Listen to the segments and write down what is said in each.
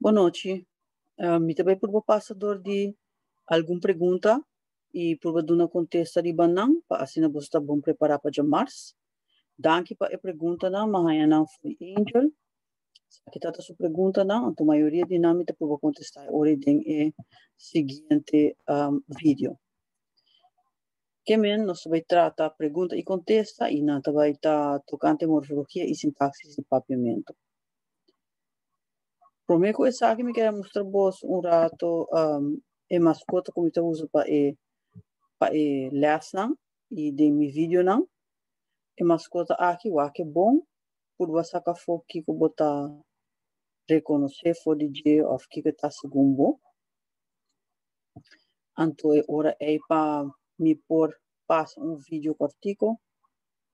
Bon nochi. Mi ta bai purba pasa dor di algun pregunta i purba duna kontesta riba nan pa asina boso ta bon prepará pa djamars. Danki pa e preguntanan, mi a haña nan for di Angel. Esaki ta ta su preguntanan, anto mayoria di nan mi ta purba kontestá e ora den e siguiente video. Ke men nos ta bai trata pregunta i kontesta i nan ta bai ta tokante morfologia i sintaksis di papiamentu. Promé ku esaki mi kier a mustra bos un rato e maskota ku mi ta usa pa e pa e lèsnan i den mi videonan. E maskota aki wak e bon purba saka afó kiko bo ta rekonosé for di dje òf kiko ta segun bo. Anto e ora ei pa mi por pasa un video kòrtiku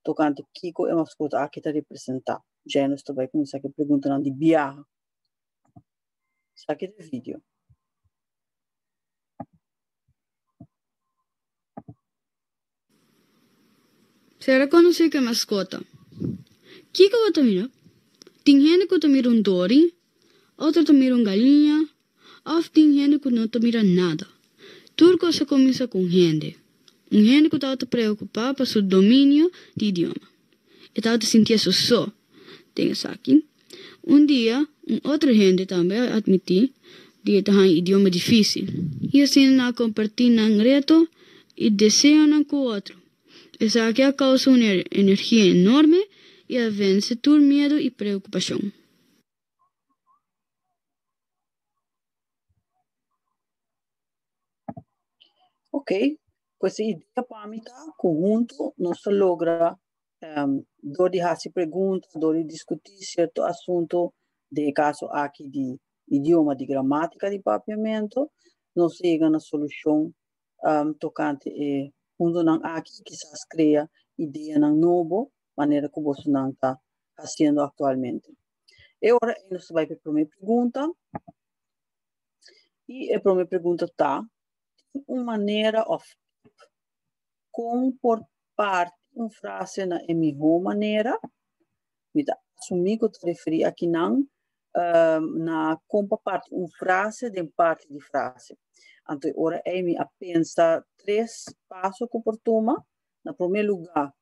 tokante kiko e maskota aki ta representá. Djei nos ta bai kuminsá ku e preguntanan di biaha. Esaki ta e video. Sera konosé ku e maskota. Kiko bo ta mira? Tin hende ku ta mira un dori, otro ta mira un galiña, òf tin hende ku no ta mira nada. Tur kos a kuminsá ku un hende. Un hende ku tabata preokupá pa su dominio di idioma. E tabata sintié su so den esaki. Un dia, un otro hende tambe a atmití di e ta haña idioma difísil, i asina nan a kompartí nan reto i deseonan ku otro. Esaki a kousa un energia enorme i a vense tur miedu i preokupashon. Ok, pues e idea pa mi ta ku huntu nos ta logra dor di hasi pregunta, dor di diskutí sierto asuntu, den e kaso aki di idioma, di gramátika di papiamentu, nos ta yega na solushon tokante e puntonan aki i kisas krea ideanan nobo manera ku bosonan ta hasiendo aktualmente. E ora ei nos ta bai pa e promé pregunta. I e promé pregunta ta, tin un manera òf tip kon por parti un frase na e mihó manera? Mi ta asumí ku ta referí akinan na kon pa parti un frase den parti di frase. Anto e ora ei mi a pensa tres paso ku por tuma. Na promé lugá,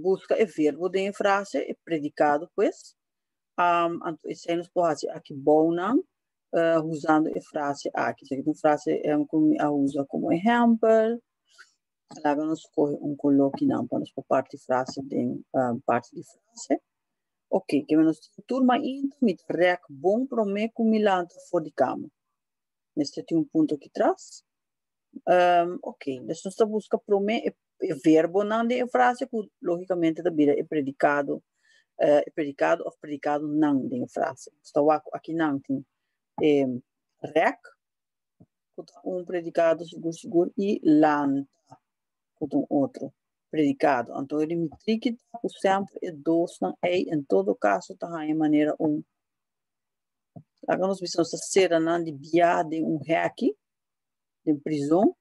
buska e verbo den e frase, e predikado pues. Anto esei nos por hasi aki bounan usando e frase aki. Esaki ta un frase ku mi a usa komo ehèmpel. Laga nos skohe un koló kinan pa nos por parti frase den parti di frase. Ok, ke nos tin tur mainta mi ta rèk bon promé ku mi lanta for di kama. Mester tin un punto aki tras. Ok, dus nos ta buska promé e e verbonan den e frase ku lógikamente ta bira e predikado, e predikado òf predikadonan den e frase. Nos ta wak ku akinan tin e rèk, ku ta un predikado sigur sigur, i lanta, ku ta un otro predikado. Anto e di mi triki ta ku semper e dosnan ei en todo kaso ta haña manera un, laga nos bisa nos ta sera nan di bia den un hèki, den prizon,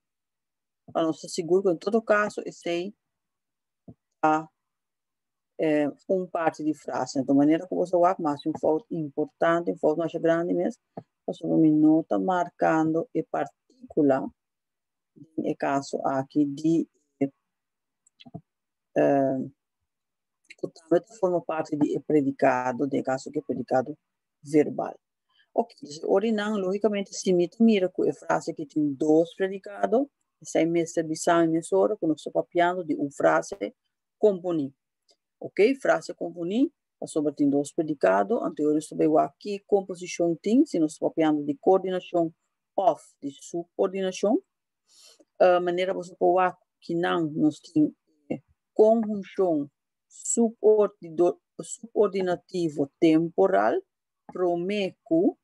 pa nos ta sigur ku en todo kaso esei ta un parti di frase. Anto manera ku bo sa wak mi a hasi un fout importante, un fout masha grandi mes, pasobra mi no ta markando e partíkula den e kaso aki di ku tambe ta forma parti di e predikado, den e kaso aki e predikado verbal. Ok, dus e ora nan, lógicamente, si mi ta mira ku e frase aki tin dos predicado, esei mester bisa mi mesora ku nos ta papiando di un frase komponí. Ok, frase komponí, pasobra tin dos predicado, anto e ora nos ta bai wak ki komposishon tin, si nos ta papiando di koordinashon òf di subordinashon. Manera boso por wak kinan nos tin e konhunshon subordinativo temporal promé ku,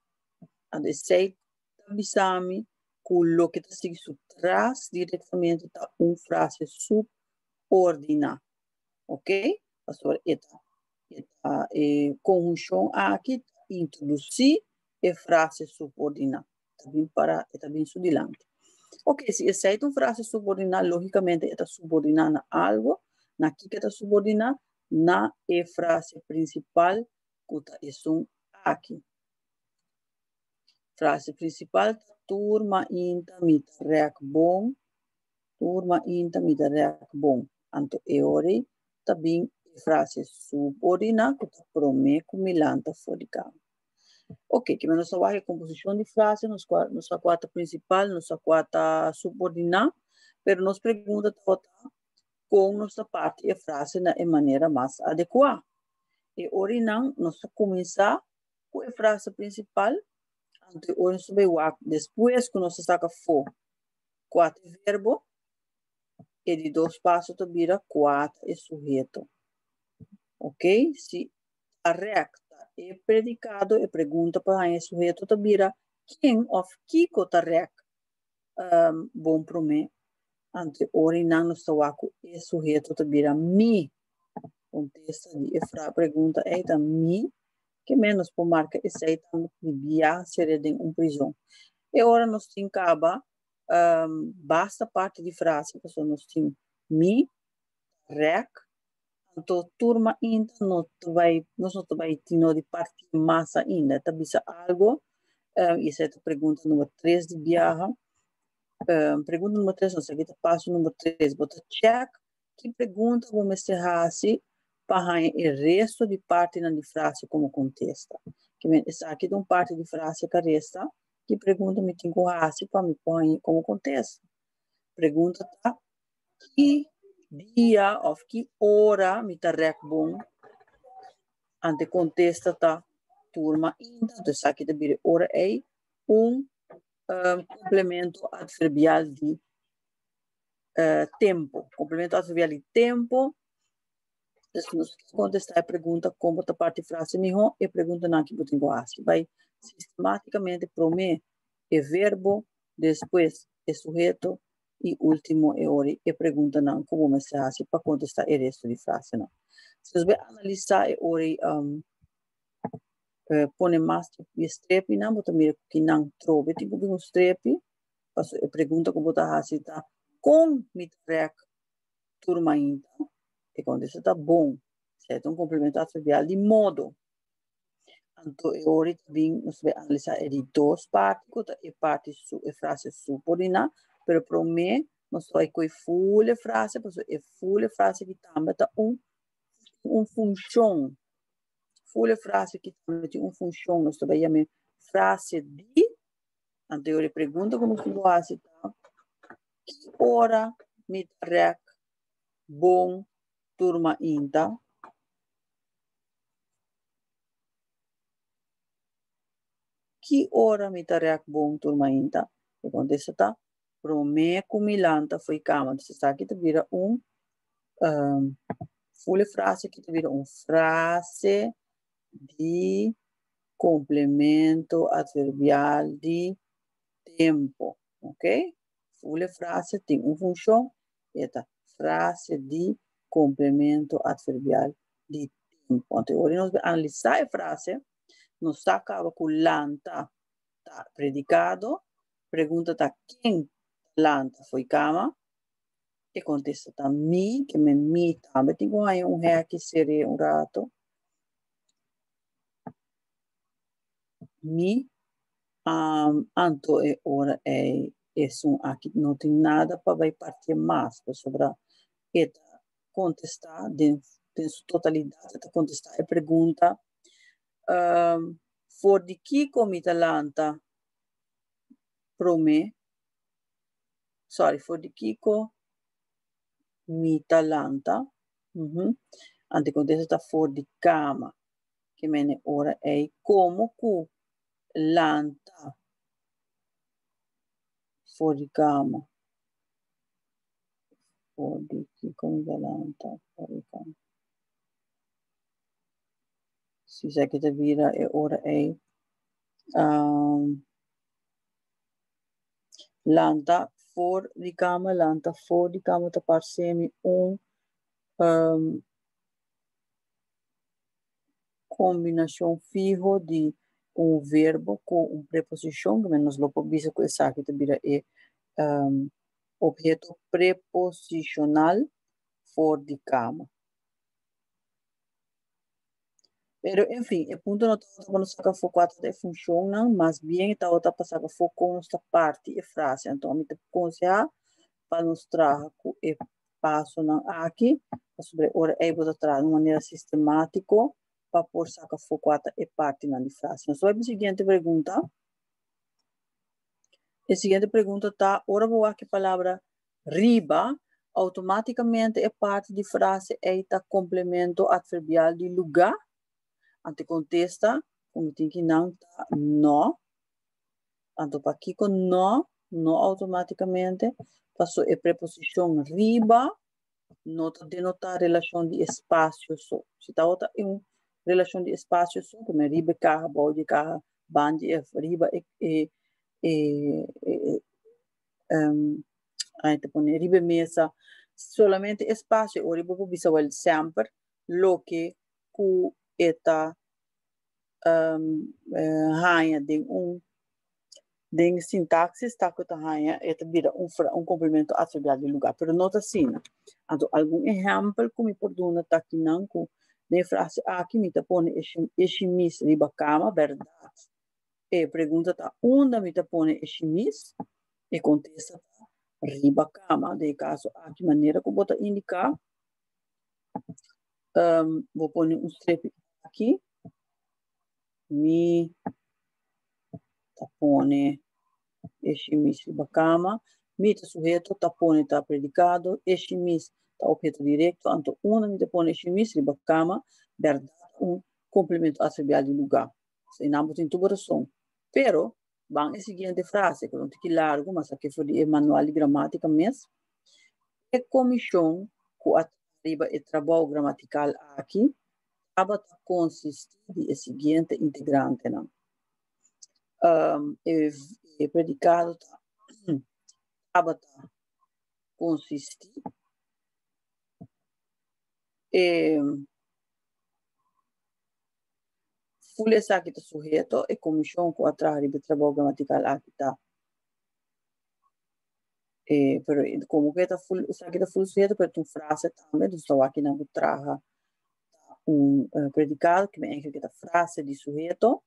anto esei ta bisa mi ku loke ta sigui su tras direktamente ta un frase subordiná. Ok? Pasobra e ta e ta e konhunshon aki ta introdusí e frase subordiná. Ta bin para e ta bin su dilanti. Ok, si esei ta un frase subordiná, lógikamente e ta subordiná na algu. Na kiko e ta subordiná? Na e frase prinsipal ku ta esun aki. Frase prinsipal ta tur mainta mi ta rèk bon, tur mainta mi ta rèk bon. Anto e ora ei ta bin e frase subordiná ku ta promé ku mi lanta for di kama. Ok, kiba nos ta wak e komposishon di frase, nos kua nos sa kua ta prinsipal, nos sa kua ta subordiná, pero nos pregunta tabata kon nos ta parti e frase na e manera mas adekuá. E ora einan nos ta kuminsá ku e frase prinsipal, anto e ora nos ta bai wak despues ku nos a saka afó kua ta e verbo, e di dos paso ta bira kua ta e suheto. Ok, si ta rèk ta e predikado, e pregunta pa haña e suheto ta bira ken òf kiko ta rèk bon promé, anto e ora einan nos ta wak ku e suheto ta bira mi. Kontesta di e pregunta ei ta mi, ke men nos por marka esei tambe ku bia seria den un prizon. E ora nos tin kaba basta parti di frase pasobra nos tin mi, rèk, anto tur mainta no ta bai nos no ta bai tin no di parti mas ainda. Ta bisa algo i esei ta pregunta number tres di biaha. Pregunta number tres nos aki ta paso number tres. Bo ta chèk ki pregunta bo mester hasi pa haña e resto di partinan di frase komo kontesta. Ke men esaki ta un parti di frase ka resta, ki pregunta mi tin ku hasi pa mi por haña komo kontesta? Pregunta ta, ki dia òf ki ora mi ta rèk bon? Ante kontesta ta tur mainta, anto esaki ta bira e ora ei un komplemento adverbial di tempu. Komplemento adverbial di tempu. Dus nos kontestá e pregunta kon bo ta parti frase mihó, e preguntanan ki bo tin ku hasi. Bai sistematikamente promé e verbo, despues e suheto i último e ora e preguntanan ku bo mester hasi pa kontestá e resto di frasenan. Si nos bai analisá e ora ei pone mas di strepinan, bo ta mira ku kinan trobe tin ku bin un strepi, pasobra e pregunta ku bo ta hasi ta kon mi ta rèk tur mainta? E kontesta ta bon. Esei ta un komplemento adverbial di modo. Anto e ora ta bin nos ta bai analisá e di dos parti ku ta e parti su e frase subordiná, pero promé nos ta bai kohe ful e frase pasobra e ful e frase aki tambe ta un un funshon. Ful e frase aki tambe tin un funshon, nos ta bai yam'é frase di. Anto e ora e pregunta ku nos tin ku hasi ta, ki ora mi ta rèk bon tur mainta? Ki ora mi ta rèk bon tur mainta? E kontesta ta, promé ku mi lanta fo'i kama. Entonces esaki ta bira un ful e frase aki ta bira un frase di komplemento adverbial di tempo. Ok? Ful e frase tin un funshon e ta frase di komplemento adverbial di tempo. Anto ora nos bai analisá e frase, nos sa kaba ku lanta ta predikado, pregunta ta ken ta lanta fo'i kama? E kontesta ta mi, ke men mi tambe tin ku haña un hèki ser'é un rato. Mi, anto e ora ei esun aki no tin nada pa bai partia mas, pasobra e ta kontestá den den su totalidat, e ta kontestá e pregunta, for di kiko mi ta lanta promé, sorry, for di kiko mi ta lanta, anto e kontesta ta for di kama. Ke mene ora ei komo ku lanta for di kama. For di kiko mi ta lanta for di kama. Si esaki ta bira e ora ei lanta for di kama, lanta for di kama ta parse mi un kombinashon fiho di un verbo ku un preposishon, ku nos lo por bisa ku esaki ta bira e obheto preposishonal for di kama. Pero, en fin, e punto no tabata pa nos saka afó kua ta e funshonnan, mas bien e tabata pa saka afó kon nos ta parti e frase. Anto mi ta konsehá pa nos traha ku e pasonan aki, pasobra e ora ei bo ta traha di un manera sistemátiko pa por saka afó kua ta e partinan di frase. Nos ta bai pa e siguiente pregunta. E siguiente pregunta ta, ora bo wak e palabra riba, outomátikamente e parti di frase ei ta komplemento atverbial di lugá? Anto e kontesta ku mi tin ki nan ta nò. Anto pakiko nò? No outomátikamente, paso e preposishon riba no ta denotá relashon di espasio so. Si tabata un relashon di espasio so, ku men riba e kaha, bou di e kaha, ban di e riba e e e ai ta pone riba e mesa, solamente espasio, ora bo por bisa wèl semper loke ku e ta haña den un den sintaxis ta ku ta haña e ta bira un un komplemento adverbial di lugá, pero no ta asina. Anto algun ehèmpel ku mi por duna ta kinan ku den e frase aki mi ta pone e shimis riba kama, bèrdat. E pregunta ta unda mi ta pone e shimis? E kontesta ta riba kama. Den e kaso aki manera ku bo ta indiká bo pone un strepi aki. Mi ta pone e shimis riba kama. Mi ta suheto, ta pone ta predikado, e shimis ta obheto direkto. Anto unda mi ta pone e shimis riba kama, bèrdat un komplemento adverbial di lugá. Einan bo tin tur bo rason. Pero, ban e siguiente frase, ku ta un tiki largu, mas aki for di e manual di gramátika mes, E komishon ku a traha riba e trabou gramatikal aki tabata konsistí di e siguiente integrantenan, E predikado ta tabata konsistí e Ful esaki ta suheto, e komishon ku a traha riba e trabou gramatikal aki ta e pero komo ku e ta ful esaki ta ful suheto pero ta un frase tambe dus ta wak kinan ku traha ta un predikado ki men eigenlijk ta frase di suheto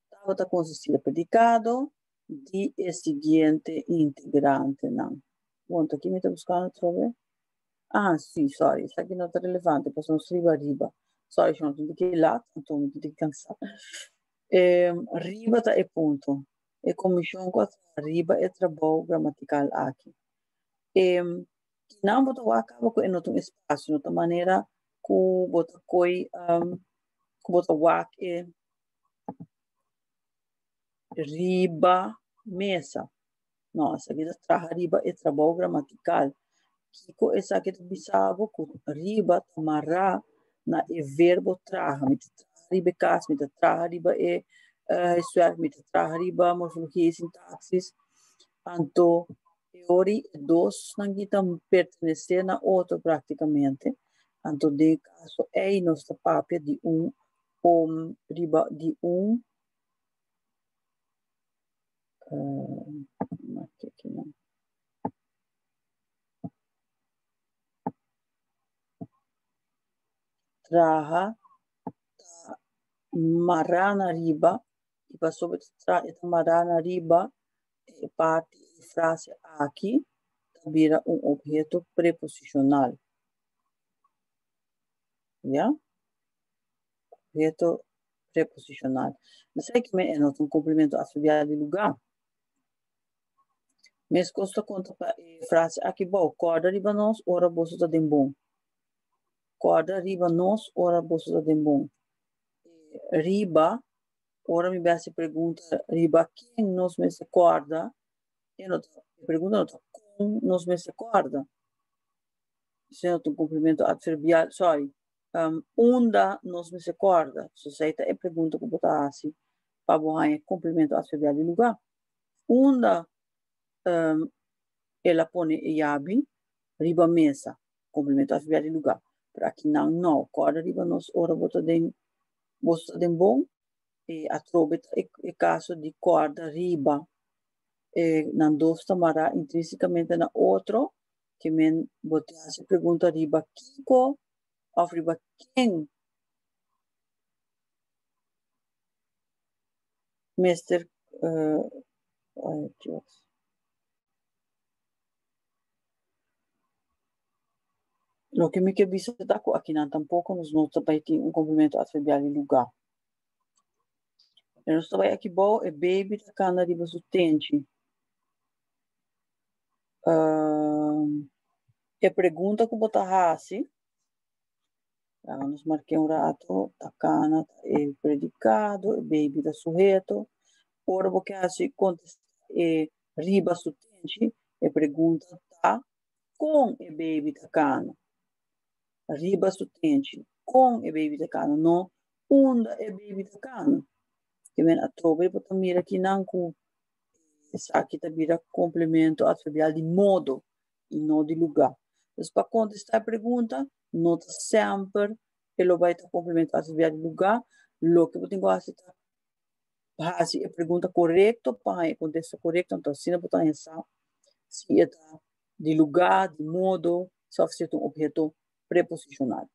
tabata konsistí di predikado di e siguiente integrantenan. Bon, ta ki mi ta buskando atrobe? Ah, sí, sorry, esaki no ta relevante, pasobra nos riba riba. Sorry, shon, tin ki lat, anto mi tin ki kansa. Eh, riba ta e punto. E komishon ku a traha riba e trabou gramatikal aki. Eh, kinan bo ta wak kaba ku e no ta un espasio, no ta manera ku bo ta koi, um, ku bo ta wak e riba mesa. No, esaki ta traha riba e trabou gramatikal. Kiko esaki ta bisa bo? Ku riba ta mará na e verbo traha. Mi ta traha riba e kas, mi ta traha riba e huiswerk, mi ta traha riba morfologia i sintaksis. Anto e ora e dosnan ki ta pertenesé na otro praktikamente. Anto den e kaso ei nos ta papia di un om riba di un Traha ta mará na riba i pasobra e ta mará na riba e parti e frase aki ta bira un obheto preposishonal. Ya? Obheto preposishonal. Esei ki men e no ta un komplemento adverbial di lugá. Meskos ta konta pa e frase aki bou, Kòrda riba nos ora boso ta den bon. Kòrda riba nos ora boso ta den bon. E riba, ora mi bai hasi pregunta riba ken nos mester kòrda, e no ta, e pregunta no ta kon nos mester kòrda. Esei no ta un komplemento adverbial, sorry, Unda nos mester kòrda? So esei ta e pregunta ku bo ta hasi pa bo haña e komplemento adverbial di lugá. Unda el a pone e yabi? Riba mesa. Komplemento adverbial di lugá. Pero akinan no. Kòrda riba nos ora bo ta den boso ta den bon. E atrobe ta e kaso di kòrda riba. E nan dos ta mará intrínsicamente na otro. Ke men bo ta hasi pregunta riba kiko òf riba ken. Mester uh, ay, Dios. Loke mi ke bisa ta ku akinan tampoko nos no ta bai tin un komplemento adverbial di lugá. E nos ta bai aki bou, e baby ta kana riba su tenchi. Uh, e pregunta ku bo ta hasi, laga nos mark'é un rato, ta kana ta e predikado, e baby ta suheto. Ora bo ke hasi kontestá e riba su tenchi, e pregunta ta kon e baby ta kana. Riba su tenchi, kon e baby ta kana, no unda e baby ta kana. Ke men atrobe bo ta mira kinan ku esaki ta bira komplemento adverbial di modo i no di lugá. Dus pa kontestá e pregunta, no ta semper e lo bai ta komplemento adverbial di lugá. Loke bo tin ku hasi ta hasi e pregunta korekto pa haña e kontesta korekto, anto asina bo ta haña sa si e ta di lugá, di modo, òf si e ta un obheto preposishonal.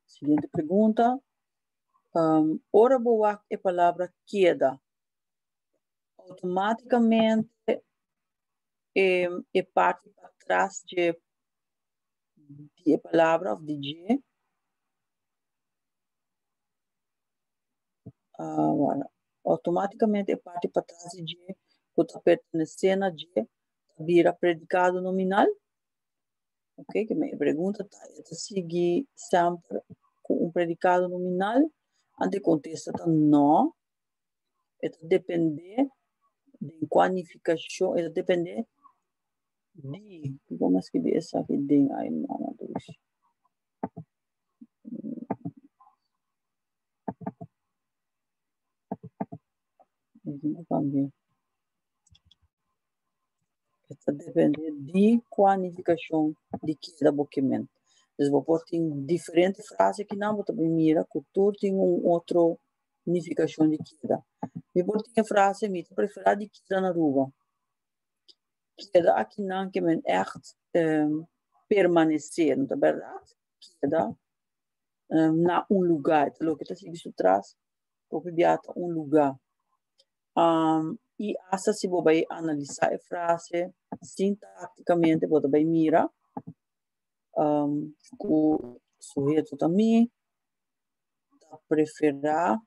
Siguiente pregunta. Ora bo wak e palabra keda, outomátikamente e, e parti patras dje di e palabra òf di dje uh, wala, outomátikamente e parti patras di dje ku ta pertenesé na dje ta bira predikado nominal. Ok, ke mi pregunta ta, e ta sigui semper ku un predikado nominal? Anto e kontesta ta no. E ta dependé den kua nifikashon, e ta dependé di, kiko mi a skibi esaki den, ai mama dushi. Mi tin ku kambia. E ta depende di kua nifikashon di keda bo ke men. Dus bo por tin diferente frase kinan bo ta bin mira ku tur tin un otro nifikashon di keda. Mi por tin e frase mi ta preferá di keda na Aruba. Keda akinan ke men ègt permanesé, no ta bèrdat? Keda na un lugá, e ta loke ta sigui su tras hopi bia ta un lugá. I asta si bo bai analisá e frase sintáktikamente bo ta bai mira ku suheto ta mi, ta preferá,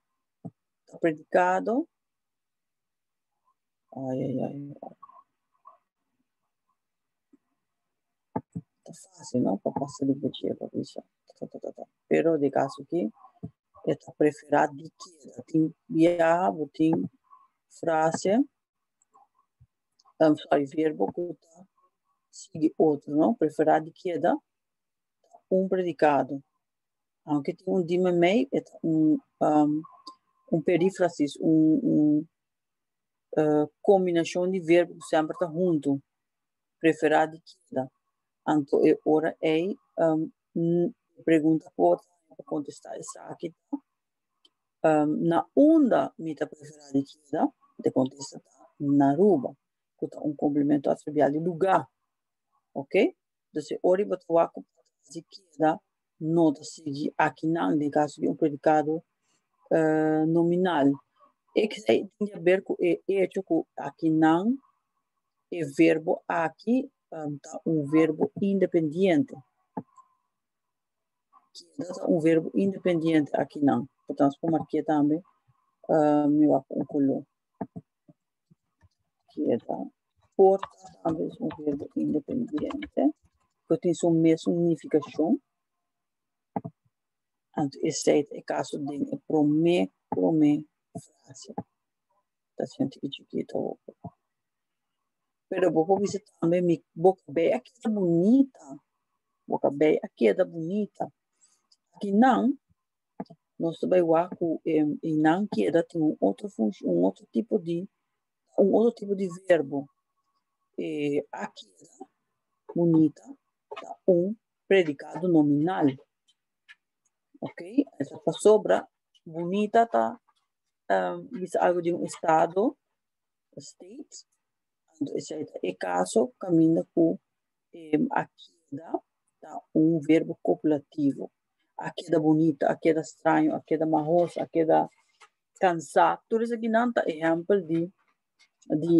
ta predikado. Ai, ai, ai. Ta fácil, no? Pa pasa riba dje, pa bisa. Ta, ta, ta, ta. Pero de kaso ki e ta preferá di keda. Tin biaha bo tin frase, sorry, verbo ku ta sigui otro, no? Preferá di keda ta un predikado. Aunke tin un di meimei, e ta un, un perífrasis, un, un kombinashon di verbo ku semper ta huntu. Preferá di keda. Anto e ora ei e pregunta ku bo ta haña pa kontestá esaki ta, Na unda mi ta preferá di keda? E kontesta ta, Na Aruba, ku ta un komplemento adverbial di lugá. Oké? Dus e ora ei bo ta wak ku patras di keda no ta sigui akinan den kaso di un predikado nominal. Esei tin di haber ku e echo ku akinan e verbo aki ta un verbo independiente. Keda ta un verbo independiente akinan. Por tanto, por mark'é tambe mi wak un koló. Keda por ta tambe un verbo independiente ku tin su mesun nifikashon. Anto esei ta e kaso den e promé promé frase. Ta sinti ki chikito. Pero bo por bisa tambe mi bo kabei a keda bunita. Bo kabei a keda bunita. Akinan nos ta bai wak ku einan keda tin un otro funshon, un otro tipo di, un otro tipo di verbo. E a keda bunita ta un predikado nominal. Ok, esa pasobra bunita ta bisa algu di un estado, state. Anto esei ta e kaso kaminda ku a keda ta un verbo kopulativo. A keda bunita, a keda straño, a keda mahos, a keda. Kansá. Tur esakinan ta ehèmpel di di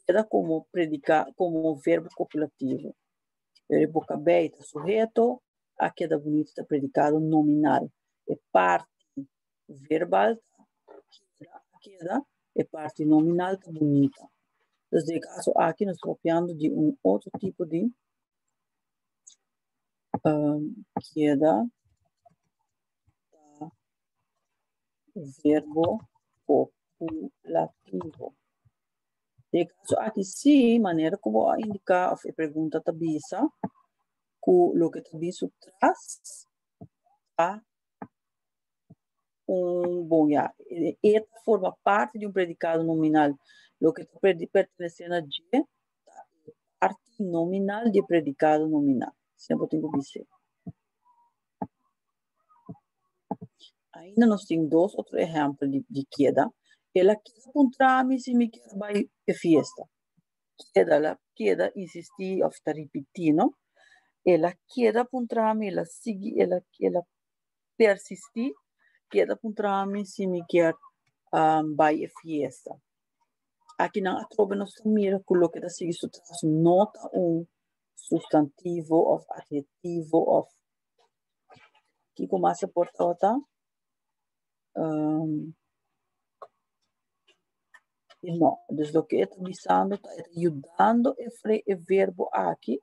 keda komo prediká komo verbo kopulativo. Pero e bo kabei ta suheto, a keda bunita ta predikado nominal. E parti verbal ta keda, a keda, e parti nominal ta bunita. Dus den e kaso aki nos ta papiando di un otro tipo di keda ta verbo kopulativo. Den e kaso aki sí, manera ku bo a indiká òf e pregunta ta bisa ku loke ta bin su tras ta un bon ya e ta forma parti di un predikado nominal. Loke ta pertenesé na dje ta e parti nominal di e predikado nominal. Asina bo tin ku bis'é. Ainda nos tin dos otro ehèmpel di di keda. El a keda puntra mi si mi kier bai e fiesta. Keda, el a keda insistí òf ta ripití, no? El a keda puntra mi, el a sigui, el a el a persistí keda puntra mi si mi kier bai e fiesta. Akinan atrobe nos ta mira ku loke ta sigui su tras no ta un sustantivo òf adhetivo òf Kiko mas e por tabata? Um, no, dus loke e ta bisando ta e ta yudando e fre e verbo aki,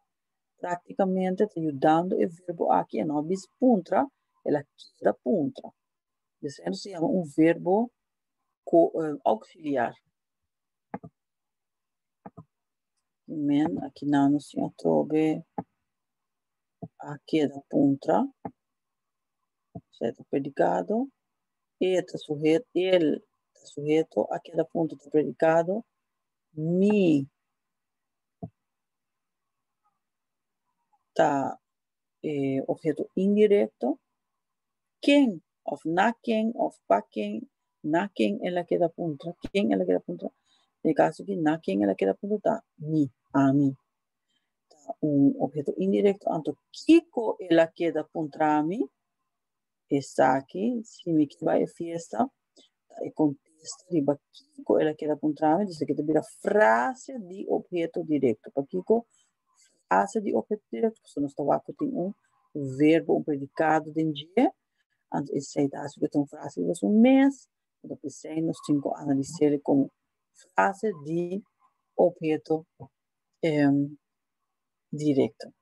prácticamente ta yudando e verbo aki e no a bis puntra, el a keda puntra. Dus e se yama un verbo ko auxiliar. Men aki nan nos tin atrobe a keda puntra. Esei ta predicado. E ta suheto, el ta suheto, a keda puntra ta predicado. Mi ta e obheto indirecto. Ken of na ken of pa ken, na ken el a keda puntra, ken el a keda puntra. Den e kaso aki, na ken el a keda puntra ta mi, ami. Ta un obheto indirecto. Anto kiko el a keda puntra mi? Esaki, si mi ke bai e fiesta, ta e kontesta riba kiko el a keda puntra mi. Dus esaki ta bira frase di obheto directo. Pakiko frase di obheto directo? Pasobra nos ta wak ku tin un verbo, un predicado den dje. Anto esei ta hasi ku ta un frase riba su mes. Anto p'esei nos tin ku analis'é komo frase di obheto directo.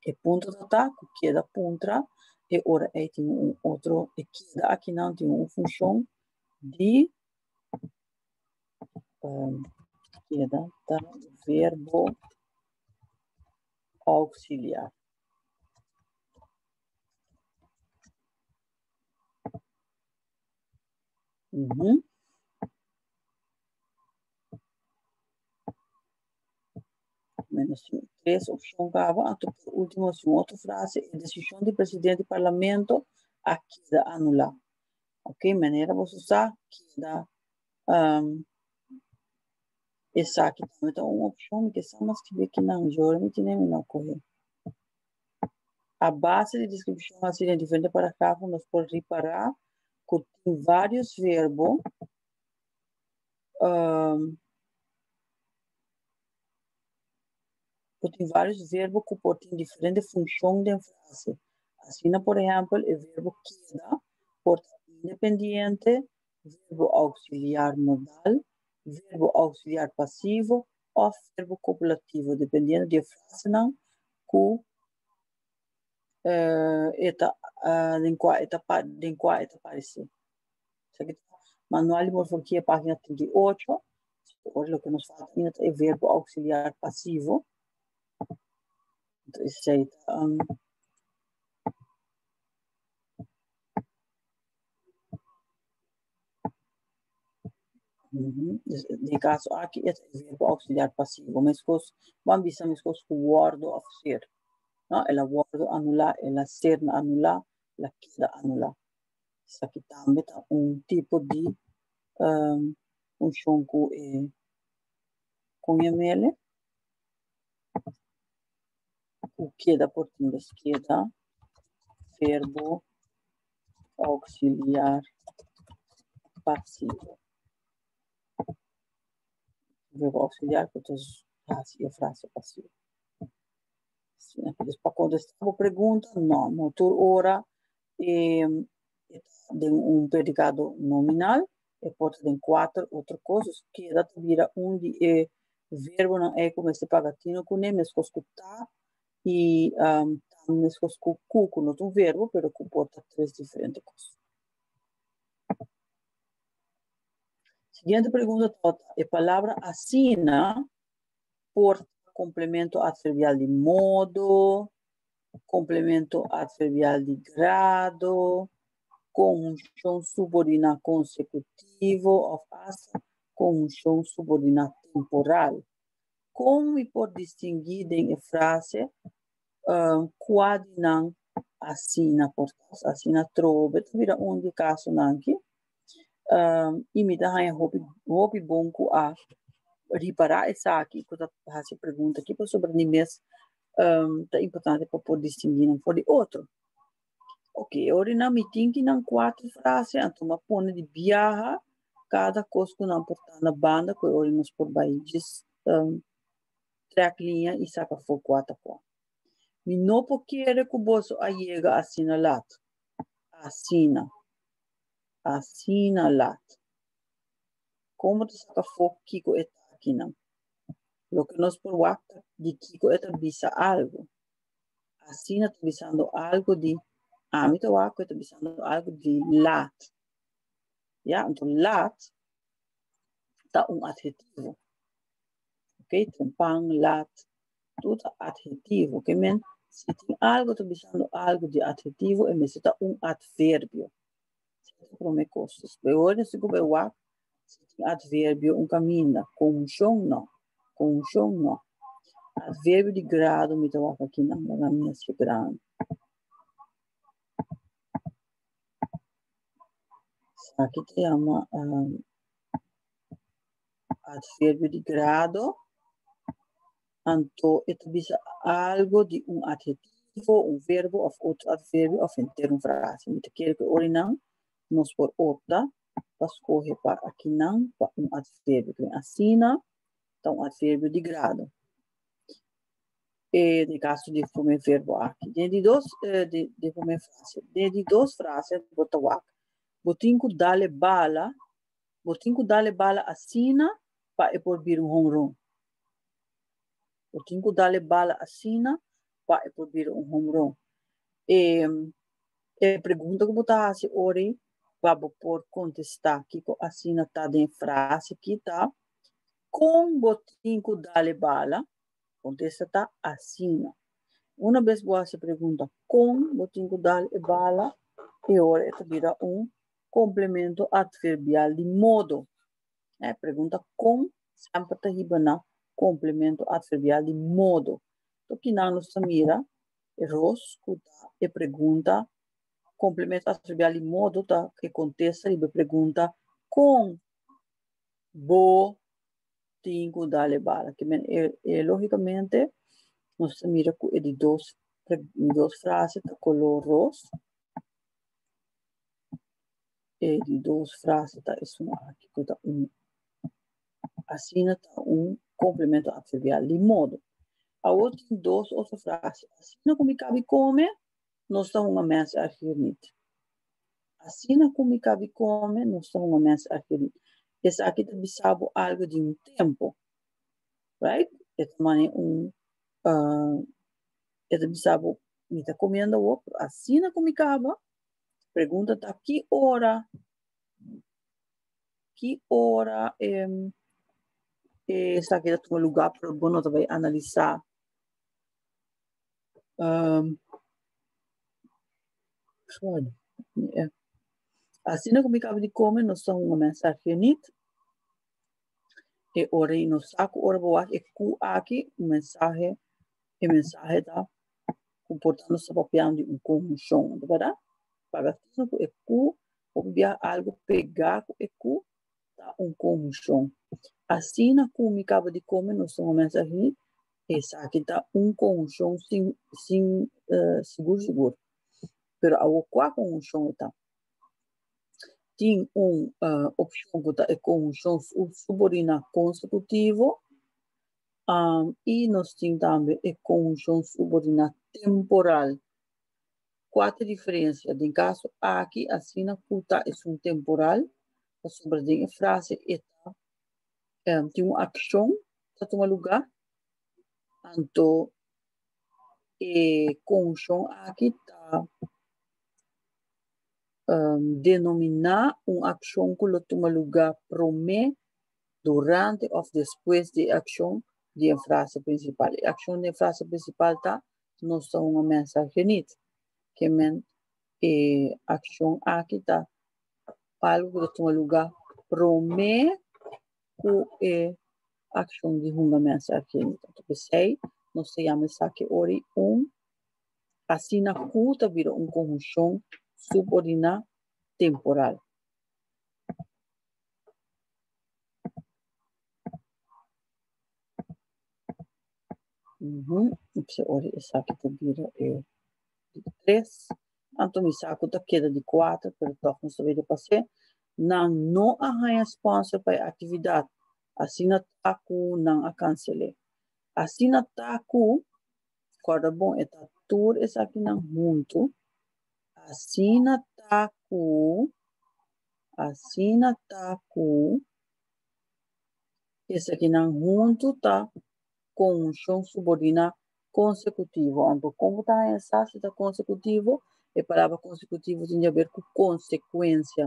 E punto ta ta ku keda puntra e ora ei tin un otro, e keda akinan tin un funshon di keda ta verbo auxiliar. Menos tres opcion caba. Anto por último, si un otro frase, e decisión di presidente di parlamento a keda anulá. Ok, manera boso sa, keda um, esaki tambe ta un opcion. Mi ke sa mas skibi akinan, yo mi tene mi no kohe. A base di descripcion hasi den diferente paragrafo nos por ripará ku tin varios verbo um, ku tin varios verbo ku por tin diferente funshon den frase. Asina, por ehèmpel, e verbo keda por ta independiente, verbo auxiliar modal, verbo auxiliar pasivo òf verbo kopulativo, dependiendo di e frasenan ku e ta den kua e ta den kua e ta paresé. Esaki ta Manual di Morfologia página 38. Ora loke nos falta ainda ta e verbo auxiliar pasivo. Entonces esei ta Den e kaso aki e ta e verbo auxiliar pasivo. Meskos, ban bisa meskos ku wòrdu òf ser. No, el a wòrdu anulá, el a ser anulá, el a keda anulá. Esaki tambe ta un tipo di funshon ku e kon yam'el ku keda por tin bes keda verbo auxiliar. pasivo. Verbo auxiliar ku ta hasi e frase pasivo. Dus pa kontestá bo pregunta, no, no tur ora e den un predikado nominal, e por ta den kuater otro kos, dus keda ta bira un di e verbonan ei ku mester paga tino kuné, meskos ku ta i ta meskos ku ku, ku no ta un verbo, pero ku por ta tres diferente kos. Siguiente pregunta tabata, e palabra asina por ta complemento adverbial di modo, complemento adverbial di grado, conjunción subordina consecutivo of hasta conjunción subordina temporal. Kon mi por distinguí den e frase kua di nan asina por ta? Asina trobe ta bira un di e kasonan aki. I mi ta haña hopi hopi bon ku a ripará esaki ku ta hasi e pregunta aki pasobra di mes ta importante pa por distinguí nan for di otro. Ok, e ora nan mi tin ki nan kuater frase anto mi a pone di biaha kada kos ku nan por ta na banda ku e ora nos por bai djis trèk liña i saka afó kua ta kua. Mi no por kere ku boso a yega asina lat. Asina. Asina lat. Kon bo ta saka afó kiko e ta akinan? Loke nos por wak ta di kiko e ta bisa algu. Asina ta bisando algu di ami ta wak ku e ta bisando algu di lat. Ya, anto lat ta un adhetivo. Ok, trempan, lat, tur ta adhetivo. Ke men si tin algu ta bisando algu di adhetivo e mester ta un adverbio. Esei ta promé kos. Despues ora si ku bai wak si tin adverbio un kaminda. Konhunshon no. Konhunshon no. Adverbio di grado mi ta wak aki nan laga mi hasi grandi. Esaki ta yama adverbio di grado. Anto e ta bisa algo di un adhetivo, un verbo of otro adverbio of henter un frase. Mi ta kere ku e orinan nos por opta pa skohe pa akinan pa un adverbio. Kren asina ta un adverbio di grado. E den kaso di promé verbo aki. Den di dos di di promé frase. Den di dos frase bo ta wak. Bo tin ku dal e bala Bo tin ku dal e bala asina pa e por bira un honron. Bo tin ku dal e bala asina pa e por bira un honron. E, e pregunta ku bo ta hasi ori pa bo por kontestá kiko asina ta den e frase aki ta, Kon bo tin ku dal e bala? Kontesta ta asina. Una bes bo hasi e pregunta kon bo tin ku dal e bala, e ora e ta bira un Komplemento atverbial di modo. E pregunta kon semper ta hiba na komplemento atverbial di modo. To kinan nos ta mira e ros ku ta e pregunta komplemento atverbial di modo ta e kontesta riba e pregunta kon bo tin ku dal e bala. Ke men e, e logikamente nos ta mira ku e di dos, di dos frase ta kolor ros. E di dos frase ta esun aki ku ta un asina ta un komplemento adverbial di modo. Awor tin dos otro frase. Asina ku mi kabi kome, nos ta hunga mès argernit. Asina ku mi kabi kome, nos ta hunga mès argernit. Esaki ta bisa bo algu di un tempu. Right? E ta mane un uh, e ta bisa bo mi ta comiendo awor, pero asina cu mi caba, pregunta ta ki ora, ki ora eh, esaki ta tuma lugar, pero bo no ta bay analisa. Um, sorry. Yeah. Asina cu mi caba di come, nos ta hunga mensaje niet. E ora y nos sa cu ora bo wak e cu aki, un mensahe E mensahe ta ku por ta nos ta papiando di un konjunshon, ta bèrdat? Paga tino ku e ku, hopi biaha algu pegá ku e ku ta un konjunshon. Asina ku mi kaba di kome nos ta un mensahe, esaki ta un konjunshon sin sin sigur sigur. Pero awor kua konjunshon e ta? Tin un opshon ku ta e konhunshon subordiná konsekutivo i nos tin tambe e konhunshon subordiná temporal. Kua ta e diferensia? Den kaso aki asina ku ta esun temporal pasobra den e frase e ta tin un akshon ta tuma lugá, anto e konhunshon aki ta denominá un akshon ku lo tuma lugá promé, durante òf despues di e akshon di e frase prinsipal. E akshon di e frase prinsipal ta nos ta hunga mesa geniet. Ke men e akshon aki ta algu ku ta tuma lugá promé ku e akshon di hunga mesa geniet. Anto p'esei nos ta yama esaki ora un asina ku ta bira un konhunshon subordiná temporal. Ora esaki ta bira e di tres. Anto mi sa ku ta keda di kuater, pero tòg nos ta bai repas'é. Nan no a haña sponsor pa e aktividat, asina ta ku nan a kansel'é. Asina ta ku, kòrda bon, e ta tur esakinan huntu. Asina ta ku, asina ta ku, esakinan huntu ta konhunshon subordiná konsekutivo. Anto kon bo ta haña sa si ta konsekutivo? E palabra konsekutivo tin di haber ku konsekuensia.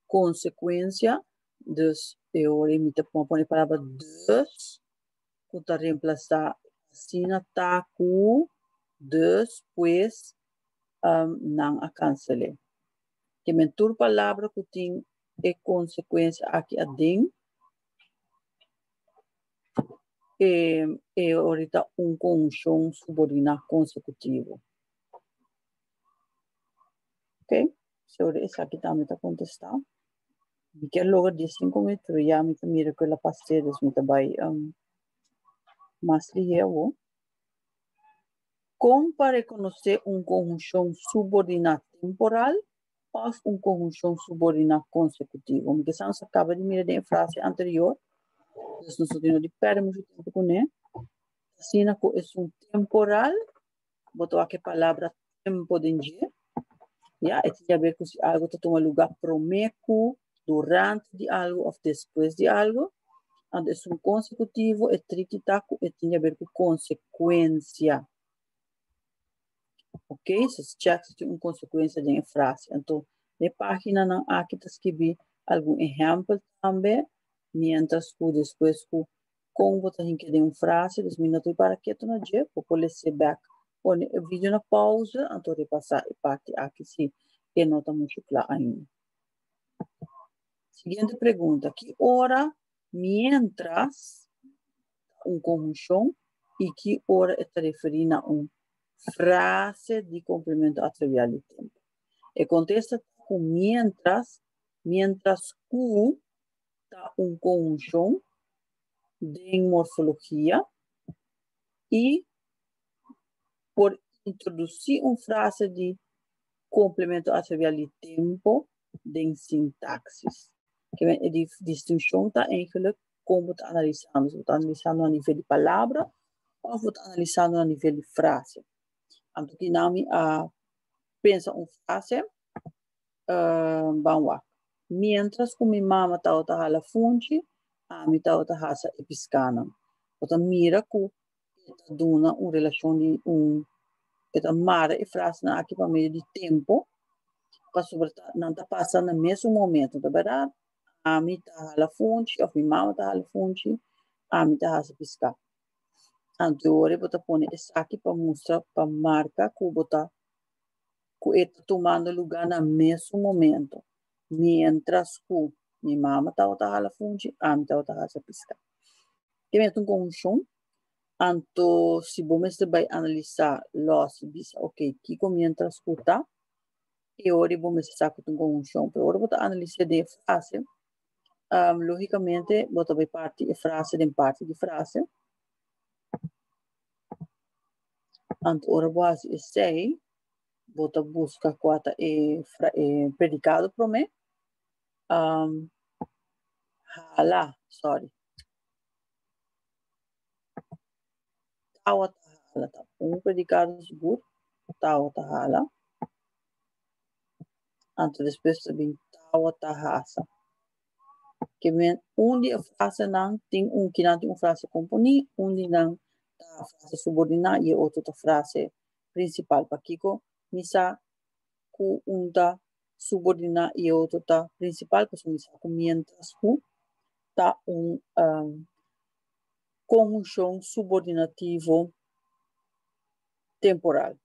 Konsekuensia, dus e ora mi ta pone e palabra dus ku ta remplasá asina ta ku, dus, pues, nan a kansel'é. Ke men tur palabra ku tin e konsekuensia aki aden, e e ora ta un konhunshon subordiná konsekutivo. Ok, so esaki tambe ta kontestá. Mi kier logra 15 minuut, pero ya mi ta mira ku el a pas'é, dus mi ta bai mas lihé awor. Kon pa rekonosé un konhunshon subordiná temporal òf un konhunshon subordiná konsekutivo? Mi ke sa nos a kaba di mira den e frase anterior, dus nos no tin no di pèrdè muchu tempu kuné. Asina ku esun temporal, bo ta wak e palabra tempo den dje. Ya, e tin di haber ku si algu ta tuma lugá promé ku, durante di algu òf despues di algu. Anto esun konsekutivo e triki ta ku e tin di haber ku konsekuensia. Ok, so check si tin un konsekuensia den e frase. Anto den e páginanan aki ta skibí algun ehèmpel tambe, miéntras ku despues ku kon bo ta hinka den un frase, dus mi no ta para ketu na dje, bo por lese bèk. Pone e video na pauze, anto repasá e parti aki si e no ta muchu kla ainda. Siguiente pregunta, ki ora miéntras ta un konhunshon i ki ora e ta referí na un frase di komplemento atverbial di tempu? E kontesta ta ku miéntras, miéntras ku ta un konhunshon den morfologia i por introdusí un frase di komplemento atverbial di tempu den sintaksis. Ke men e distinshon ta eigenlijk kon bo ta analisando, si bo ta analisando na nivel di palabra òf bo ta analisando na nivel di frase. Anto kinan mi a pensa un frase, ban wak. Miéntras ku mi mama tabata hala funchi, ami tabata hasa e piskanan. Bo ta mira ku e ta duna un relashon di un, e ta mara e frasenan aki pa medio di tempu, pasobra ta nan ta pasa na mesun momento, ta bèrdat? Ami ta hala funchi òf mi mama ta hala funchi, ami ta hasi piská. Anto ora bo ta pone esaki pa mustra, pa marka ku bo ta ku e ta tumando lugá na mesun momento, miéntras ku mi mama tabata hala funchi, ami tabata hasi piská. Ke mester un konhunshon, anto si bo mester bai analisá lòs i bisa ok kiko miéntras ku ta, e ora bo mester sa ku ta un konhunshon. Pero ora bo ta analis'é den e frase, lógikamente bo ta bai parti e frase den parti di frase. Anto ora bo hasi esei, Bo ta buska kua ta e e predikado promé. Um, hala, sorry. Tawata hala ta un predikado sigur. Tawata hala. Anto despues ta bin tawata hasa. Ke men un di e frasenan tin un kinan tin un frase komponí, un di nan ta frase subordiná i e otro ta frase prinsipal. Pakiko mi sa ku un ta subordiná i e otro ta prinsipal? Pasobra mi sa ku miéntras ku ta un konhunshon subordinativo temporal.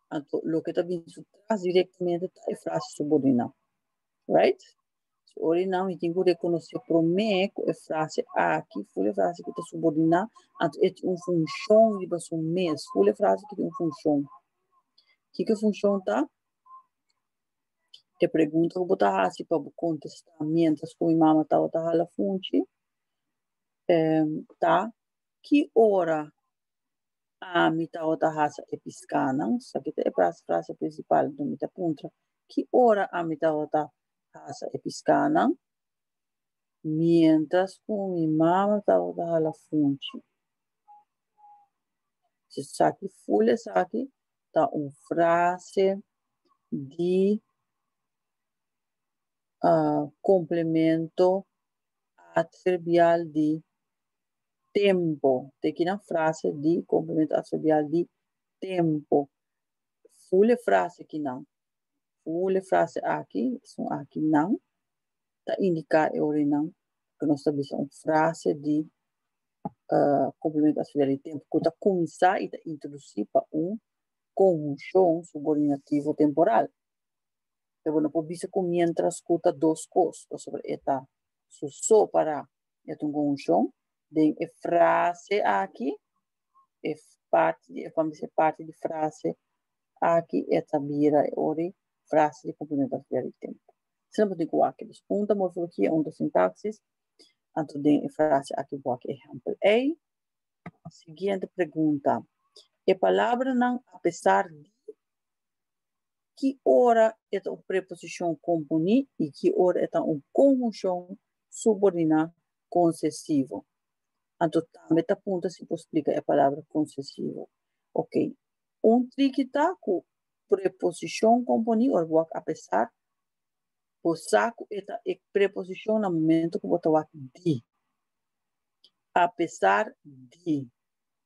Anto loke ta bin su tras direktamente ta e frase subordiná. Right? So ora nan mi tin ku rekonosé promé ku e frase aki, ful e frase ki ta subordiná, anto e tin un funshon riba su mes. Ful e frase ki tin un funshon. Kiko e funshon ta? E pregunta ku bo ta hasi pa bo kontestá miéntras ku mi mama tabata hala funchi, ta, Ki ora ami tabata hasa e piskánan? Esaki ta e frase prinsipal. Anto mi ta puntra, Ki ora ami tabata hasa e piskánan? Miéntras ku mi mama tabata hala funchi. Esaki ful esaki ta un frase di komplemento adverbial di tempo. Te kinan frase di komplemento adverbial di tempo. Ful e frase kinan. Ful e frase aki, esun aki nan, ta indiká e orinan ku nos ta bisa un frase di komplemento adverbial di tempo ku ta kuminsá i ta introdusí pa un konhunshon subordinativo temporal. Pero bo no por bisa ku miéntras ku ta dos kos, pasobra e ta su so pará. E ta un konhunshon den e frase aki, e parti di, ban bisa e parti di frase aki e ta bira e ora di frase di komplemento adverbial di tempu. Asina bo tin ku wak. Dus un ta morfologia, un ta sintaksis. Anto den e frase aki bo wak e ehèmpel ei. Siguiente pregunta. E palabranan apesar di ki ora e ta un preposishon komponí i ki ora e ta un konhunshon subordiná konsesivo. Anto tambe ta punta si por splika e palabra konsesivo. Ok, un triki ta ku preposishon komponí ora bo wak apesar, bo sa ku e ta e preposishon na momento ku bo ta wak di. Apesar di.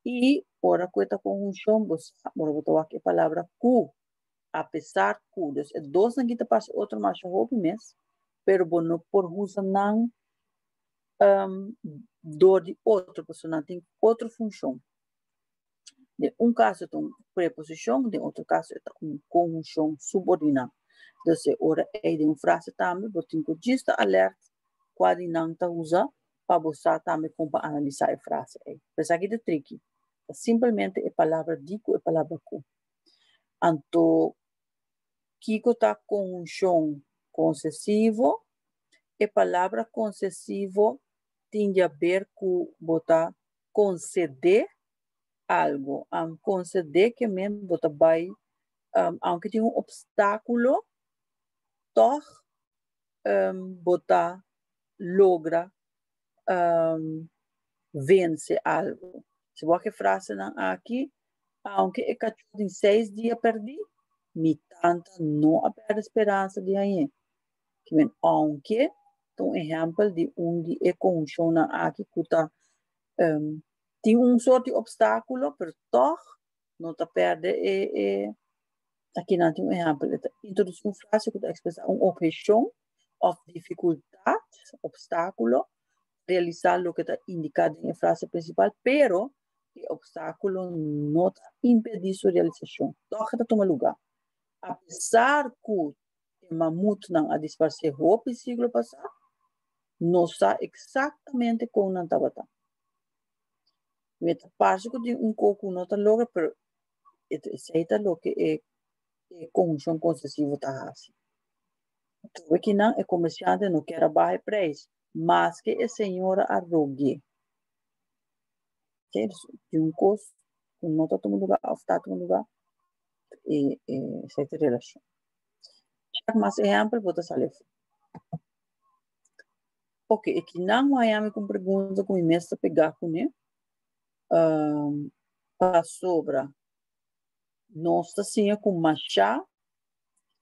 I ora ku e ta konhunshon bo sa ora bo ta wak e palabra ku, apesar ku. Dus e dosnan ki ta parse otro masha hopi mes, pero bo no por usa nan dor di otro pasobra nan tin otro funshon. Den un kaso e ta un preposishon, den otro kaso e ta un konhunshon subordiná. Dus e ora ei den un frase tambe bo tin ku djis ta alert kua di nan ta usa pa bo sa tambe kon pa analisá e frase ei. Pero esaki ta triki. Ta simpelmente e palabra di ku e palabra ku. Anto kiko ta konhunshon konsesivo? E palabra konsesivo tin di aber ku bo ta konsedé algu. Konsedé ke men bo ta bai, aunke tin un opstákulo, tòg bo ta logra vense algu. Si bo wak e frasenan aki, aunke e kachó tin seis dia pèrdí, mi tanta no a pèrdè speransa di hañ'é. Ke men aunke ta un ehèmpel di un di e konhunshonnan aki ku ta tin un sort di opstákulo, pero tòg no ta pèrdè e e akinan tin un ehèmpel, e ta introdusí un frase ku ta ekspresá un opheshon òf difikultat, opstákulo, realisá loke ta indiká den e frase prinsipal, pero e opstákulo no ta impedí su realisashon, tòg e ta tuma lugá. Apesar ku e mamutnan a disparsé hopi siglo pasá, no sa eksaktamente kon nan tabata. Mi ta parse ku tin un kos ku no ta logra, pero esei ta loke e e konhunshon konsesivo ta hasi. Atrobe kinan e komersiante no kier a baha e preis, maske e señora a rog'é. Tin un kos ku no ta tuma lugá òf ta tuma lugá. e, e, esei ta e relashon. Check mas ehèmpel, bo ta sali afó. Ok, akinan mi haña mi ku un pregunta ku mi mes ta pegá kuné. Pasobra nos ta siña ku mashá,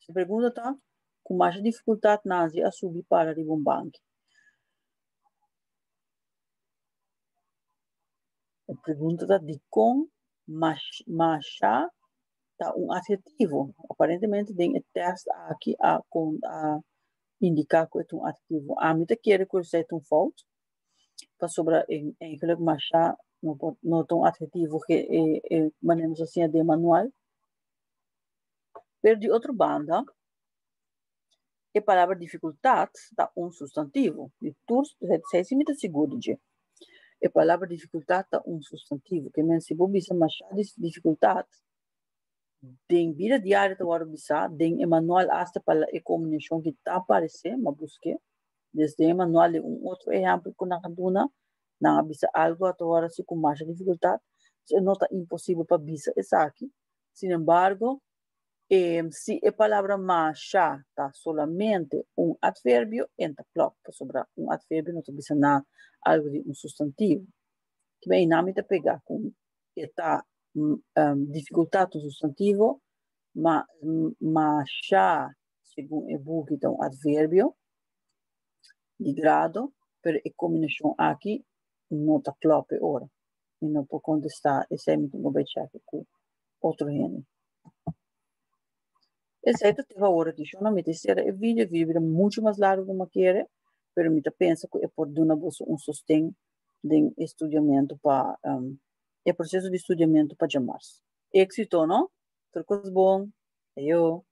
e pregunta ta, ku masha difikultat Nanzi a subi para riba un banki? E pregunta ta dikon masha ta un adjetivo? Aparentemente den e tèst aki a a indiká ku e ta un adjetivo. Ami ta kere ku esei ta un fout, pasobra eigenlijk masha no por no ta un adjetivo ke e e manera nos a siña den manual. Pero di otro banda E palabra difikultat ta un sustantivo. Di tur, esei si mi ta sigur di dje. E palabra difikultat ta un sustantivo. Ke men si bo bisa masha difikultat, den bida diario ta wòrdu bisá, den e manual asta pa e kombinashon ki ta aparesé, m'a busk'é. Des den e manual den un otro ehèmpel ku nan a duna, nan a bisa algu a ta wòrdu hasi ku masha difikultat. E no ta imposibel pa bisa esaki. Sinembargo, Si e palabra masha ta solamente un adverbio, en ta klòp, pasobra un adverbio no ta bisa na algu di un sustantivo. Kiba einan mi ta pega ku e ta difikultat un sustantivo, ma masha segun e buki ta un adverbio di grado, pero e kombinashon aki no ta klòp e ora. Mi no por kontestá esei, mi tin ku bai chèk ku otro hende. Esei ta te awor aki shon, mi ta sera e video, e video bira mucho mas largo ku mi a kere, pero mi ta pensa ku e por duna boso un sosten den e studiamentu pa e proseso di studiamentu pa djamars. Éxito, no? Tur kos bon. Ayo.